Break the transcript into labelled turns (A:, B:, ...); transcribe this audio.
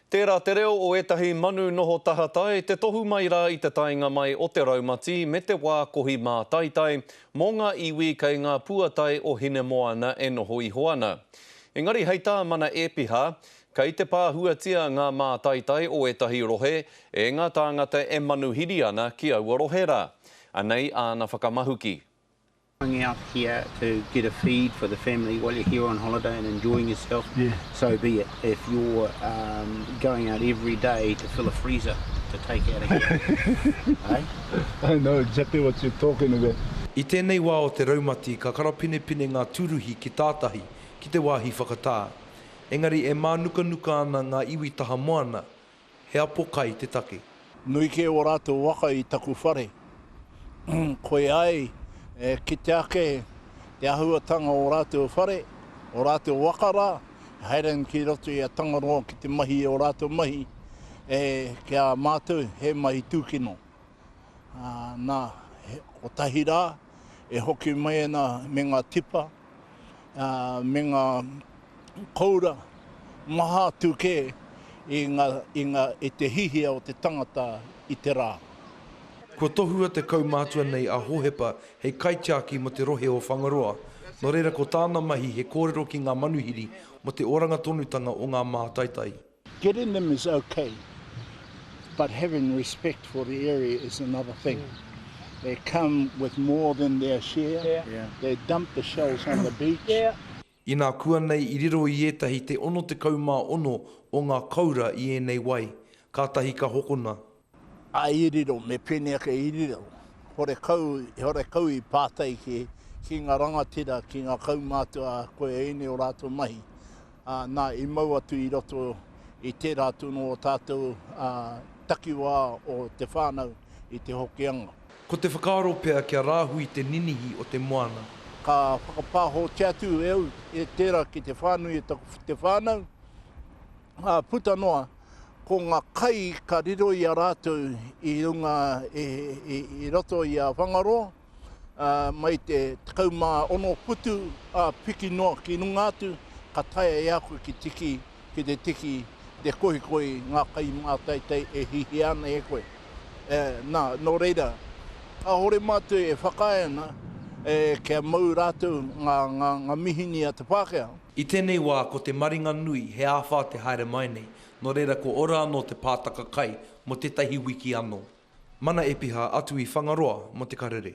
A: Tērā te reo o ētahi manu noho tahatai te tohu mai rā i te taenga mai o te raumati me te wā kohi mātaitai mō ngā iwi kei ngā puatai o Hinemoana e noho iho ana. Engari hei tā Mana Ēpiha, kei te pāhuatia ngā mātaitai o ētahi rohe e ngā tāngata e manuhiri ana ki aua rohe rā. Anei āna whakamahuki.
B: Going out here to get a feed for the family while you're here on holiday and enjoying yourself, yeah. so be it. If you're um, going out every day to fill a freezer to take out of here. eh?
C: I know exactly what you're talking about.
D: I tēnei wā o te raumati ka karapinepine ngā tūruhi ki tātahi, ki te wāhi whakatā. Engari e mānukanuka ana ngā iwi taha moana, He apo kai te take.
C: Nui kē ō rātou waka i taku whare. Koia ai e kite ake te āhuatanga o rātou whare, o rātou waka rā, e haere ana ki roto i a Tangaroa ki te mahi i ō rātou mahi, e, ki a mātou he mahi tūkino. Ā, nā, kotahi rā e hoki mai ana me ngā tipa, ā, me ngā koura maha atu kē i ngā, i ngā, i te hihia o te tangata i te rā.
D: Kua tohua te kaumātua nei a Hohepa hei kaitiaki mō te rohe o Whangaroa, nō reira ko tāna mahi he kōrero ki ngā manuhiri mō te oranga tonutanga o ngā mātaitai.
C: Getting them is ok, but having respect for the area is another thing. They come with more than their share, they dump the shells on the beach.
D: Inā kuanei i riro i ētahi te 66 o ngā koura i ēnei wai, kātahi ka hokona.
C: A i riro, me pēnei ake i riro, horekau, horekau i pātai ki, ki ngā rangatira, ki ngā kaumātua, koia ēnei o rātou mahi. Ā, nā, i mau atu i roto i tērā tonu o tātou, ā, takiwā o te whānau i Te Hokianga.
D: Ko te whakaaro pea kia rāhui te ninihi o te moana.
C: Ka whakapāhotia atu e au e tērā ki te whānui o taku te whānau, ā, puta noa, ko ngā kai ka riro i a rātou i runga, i, i, i roto i a Whangaroa, ā, mai te 16 putu, ā, piki noa ki runga atu, ka taea e a koe ki tiki, ki te tiki, te kohikohi ngā kai mātaitai e hihia ana e koe. E, nā, nō reira, kāore mātou e whakaae ana e, kia mau rātou ngā, ngā, ngā mihini a te Pākehā.
D: I tēnei wā ko te maringa nui he āwhā te haere mai nei, nō reira ko ora anō te pātaka kai mō tētahi wiki anō. Mana Epiha atu i Whangaroa mō te karere.